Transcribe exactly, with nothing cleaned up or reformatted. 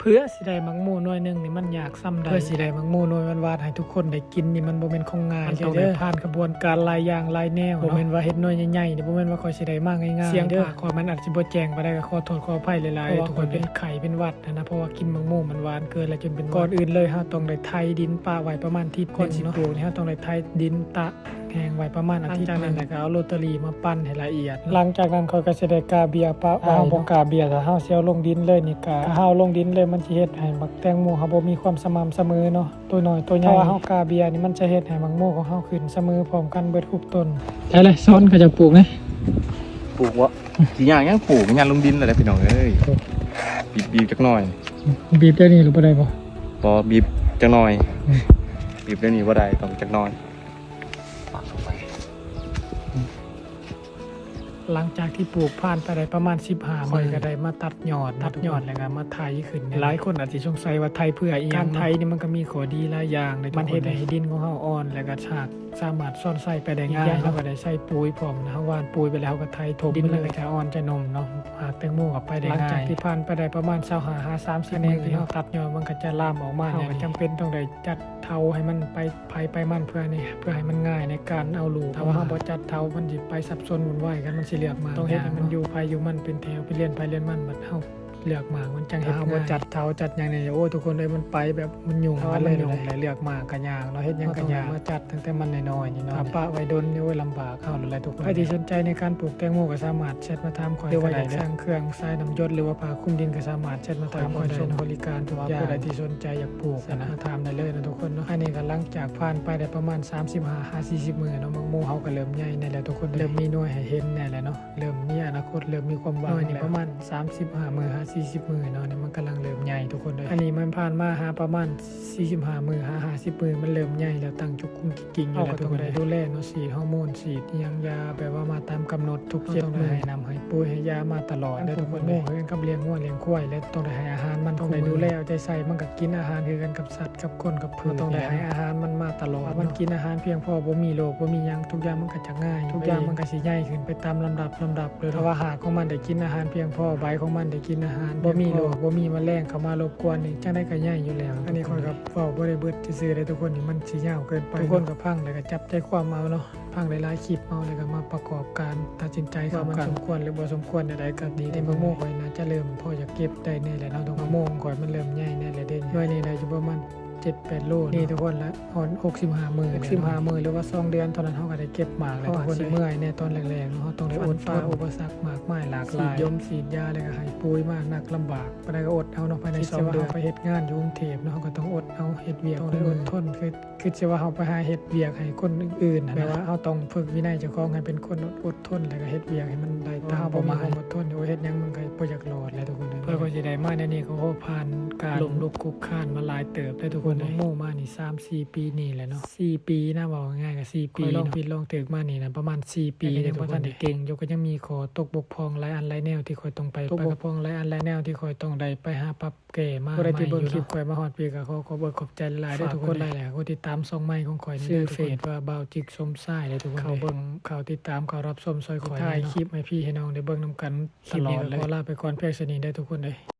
เพื่อสิได้หมากหมู่หน่วยหนึ่งนี่มันยากส่ำใด เพื่อสิได้หมากหมู่หน่วยหวานๆให้ทุกคนได้กินนี่มันบ่แม่นของง่าย มันต้องได้ เด้อ ผ่านกระบวนการหลายอย่างหลายแนว บ่ เนาะ แม่นว่าเฮ็ดหน่วยใหญ่ๆนี่บ่แม่นว่าข้อยสิได้มาง่ายๆ เสียง เด้อ ปากข้อยมันอาจสิบ่แจ้งปานใด ก็ขอโทษขออภัยหลายๆ เพราะว่า ทุกคน ข้อยเป็นไข้เป็นหวัดนะ เพราะว่ากินหมากหมู่มันหวานเกิน แล้วจนเป็นหวัด ก่อนอื่นเลยเฮาต้องได้ไถดินปะไว้ประมาณอาทิตย์หนึ่งเนาะ ก่อนสิปลูกนี่เฮาต้องได้ไถดินตะ แห้งไว้ประมาณอาทิตย์หนึ่ง หลังจากนั้นแล้วก็เอาโรตารี่มาปั่นให้ละเอียด หลังจากนั้นข้อยก็สิได้กาเบียร์ปะไว้ ถ้าเฮาบ่กาเบียร์ ถ้าเฮาสิเอาลงดินเลยนี่กะ ถ้าเฮาเอาลงดินเลยมันสิเฮ็ดให้หมากแตงโมเฮาบ่มีความสม่ำเสมอเนาะ ตัวน้อยตัวใหญ่ ถ้าว่าเฮากาเบียร์นี่มันจะเฮ็ดให้หมากหมู่ของเฮาขึ้นเสมอพร้อมกันเบิดทุกต้น ใช่เลย สอนเขาเจ้าปลูกนะ ปลูกวะ สิย่างยังปลูก ย่างลงดินเลยนะพี่น้องเอ้ย บีบๆจักหน่อย บีบได้นี่หรือบ่ได้บ่ บ่ บีบจักหน่อย อืม บีบได้นี่บ่ได้ ต้องจักหน่อย ปาดลงไป หลังจากที่ปลูกผ่านไปได้ประมาณสิบห้ามื้อ ข้อยก็ได้มาตัดยอด ตัดยอดแล้วก็มาไถขึ้น หลายคนอาจสิสงสัยว่าไถเพื่ออิหยัง การไถนี่มันก็มีข้อดีหลายอย่างเลย มันเฮ็ดให้ดินของเฮาอ่อน แล้วก็รากสามารถซ่อนไส้ไปได้ง่าย อีกอย่างเฮาก็ได้ใส่ปุ๋ยพร้อมนะ เฮาหว่านปุ๋ยไปแล้วเฮาก็ไถถม ดินมันก็จะอ่อนจะนุ่มเนาะ หากแตงโมก็ไปได้ง่าย หลังจากที่ผ่านไปได้ประมาณซาวห้าหาสามสิบมื้อเนาะ ตัดยอดมันก็จะลามออกมา เฮาก็จำเป็นต้องได้จัดเถาให้มันไปไผไปมันเพื่อนี่ เพื่อให้มันง่ายในการเอาลูก ถ้าว่าเฮาบ่จัดเถามันสิไปสับสนวุ่นวายกัน มันสิเลือกหมาก ต้องเฮ็ดให้มันอยู่ไผอยู่มันเป็นแถว เป็นเลียนไผเลียนมัน บัดเฮาเลือกหมากมันจังเฮ็ดง่าย ถ้าเฮาบ่จัดเถาจัดหยังนี่ โอ้ ทุกคนเอ้ย มันไปแบบมันยุ่ง ถ้าว่ามันยุ่ง กันเลย แล้วเลือกหมากก็ยากเนาะ เฮ็ดหยังก็ยาก เฮาต้องได้มาจัดตั้งแต่มันน้อยๆนี่เนาะ ถ้าปะไว้ดนนี่ โอ้ย ลำบากเฮานั่นแหละทุกคน ใครที่สนใจในการปลูกแตงโมก็สามารถแชทมาถามข้อย หรือว่าอยากสั่งเครื่องสายน้ำหยด หรือว่าผ้าคลุมดินก็สามารถแชทมาถามข้อยได้เนาะ บริการทุกอย่าง ผู้ใดที่สนใจอยากปลูกนะ มาถามได้เลยนะทุกคนเนาะ อันนี้ก็หลังจากผ่านไปได้ประมาณสามสิบห้าหาสี่สิบมื้อเนาะ หมากหมู่เฮาก็เริ่มใหญ่แน่แล้วทุกคน เริ่มมีหน่วยให้เห็นแน่แล้วเนาะ เริ่มมีอนาคต เริ่มมีความหวัง หน่วยนี่ประมาณสามสิบห้ามื้อหาสี่สิบมื้อเนาะ นี่มันกำลังเริ่มใหญ่ทุกคนเลย อันนี้มันผ่านมาหาประมาณสี่สิบห้ามื้อหาห้าสิบมื้อ มันเริ่มใหญ่แล้ว ตั้งจุกกุ้ง กิ่งอยู่แล้ว เฮาก็ต้องได้ดูแลเนาะ ฉีดฮอร์โมน ฉีดอิหยัง ยาแบบว่ามาตามกำหนดทุกเจ็ดมื้อ ให้น้ำให้ปุ๋ยให้ยามาตลอดเด้อทุกคนเด้อ เหมือนกับเลี้ยงงัวเลี้ยงควาย และต้องได้ให้อาหารมัน ต้องได้ดูแลเอาใจใส่ มันก็กินอาหารคือกันกับสัตว์กับคนกับพืช ต้องได้ให้อาหารมันมาตลอด มันกินอาหารเพียงพอ บ่มีโรค บ่มีหยัง ทุกอย่างมันก็จะง่าย ทุกอย่างมันก็สิใหญ่ขึ้นไปตามลำดับลำดับเลยเนาะ ถ้าว่าหากของมันได้กินอาหารเพียงพอ ใบของมันได้กินอาหาร บ่มีโรค บ่มีแมลงเข้ามารบกวนนี่ จั่งใดก็ใหญ่อยู่แล้ว อันนี้ข้อยก็เว้าบ่ได้เบิดซื่อๆเด้อทุกคน นี่มันสิยาวเกินไป ทุกคนก็ฟังแล้วก็จับใจความเอาเนาะ ฟังหลายๆคลิปเอา แล้วก็มาประกอบการตัดสินใจเข้ากัน ว่ามันสมควรหรือบ่สมควร ใดๆก็ดี แต่หมากหมู่ข้อยน่าจะเริ่มพออยากเก็บได้แน่แหละเนาะ หมากหมู่ข้อยมันเริ่มใหญ่แน่แหละเด้ หน่วยนี้ได้อยู่ประมาณเจ็ดแปดโลเนาะ นี่ทุกคนละ ฮอดหกสิบห้ามื้อ หกสิบห้ามื้อ หรือว่าสองเดือนเท่านั้น เฮาก็ได้เก็บหมากแล้ว เพราะว่าทุกคน สิเมื่อยแน่ตอนแรกๆเนาะ เฮาต้องได้อดทน ฟันฝ่าอุปสรรคมากมายหลากหลาย สิย้มฉีดยา แล้วก็ให้ปุ๋ยมาหนักลำบาก ปานใดก็อดเอาเนาะ ภายในสองเดือน คิดซะว่าเฮาไปเฮ็ดงานอยู่กรุงเทพฯเนาะ เฮาก็ต้องอดเอาเฮ็ดเวียก ต้องได้อดทน คือ คิดซะว่าเฮาไปหาเฮ็ดเวียกให้คนอื่นๆหั้นนะ แบบว่าเฮาต้องฝึกวินัยเจ้าของให้เป็นคนอดทน แล้วก็เฮ็ดเวียกให้มันได้ตามเป้าหมาย ถ้าเฮาบ่มีความอดทน โอ้ย เฮ็ดหยังมันก็บ่อยากรอดแหละทุกคนเด้อ เพื่อก็สิได้มาแนวนี้ ก็โอ้ ผ่านการล้มลุกคลุกคลานมาหลายเติบเด้อทุกคนเด้อ หมากหมู่มานี่สามสี่ปีนี่แหละเนาะ สี่ปีนะ เว้าง่ายๆก็สี่ปี ข้อยลองผิดลองถูกมานี่นะ ประมาณสี่ปี แต่ก็ยังบ่ทันได้เก่งอยู่ ก็ยังมีข้อตกบกพร่องหลายอันหลายแนวที่ข้อยต้องไป ตกบกพร่องหลายอันหลายแนวที่ข้อยต้องได้ไปหาปรับ แก่มา ผู้ใดที่เบิ่ง ใหม่อยู่เนาะ คลิปข้อยมาฮอดพี้ก็ขอขอบคุณขอบใจหลายๆเด้อทุกคน ฝากกดไลค์ และกดติดตามช่องใหม่ของข้อยนี่ ชื่อ เด้อทุกคน เฟซว่าบ่าวจิกสมชายเด้อทุกคน เข้าเบิ่งเข้าติดตามเข้ารับชมซอยข้อย ถ่าย เนาะ คลิปให้พี่ให้น้องได้เบิ่งนำกันตลอดเลย คลิปนี้ก็ขอลาไปก่อนเพียงเท่านี้เด้อทุกคนเด้อ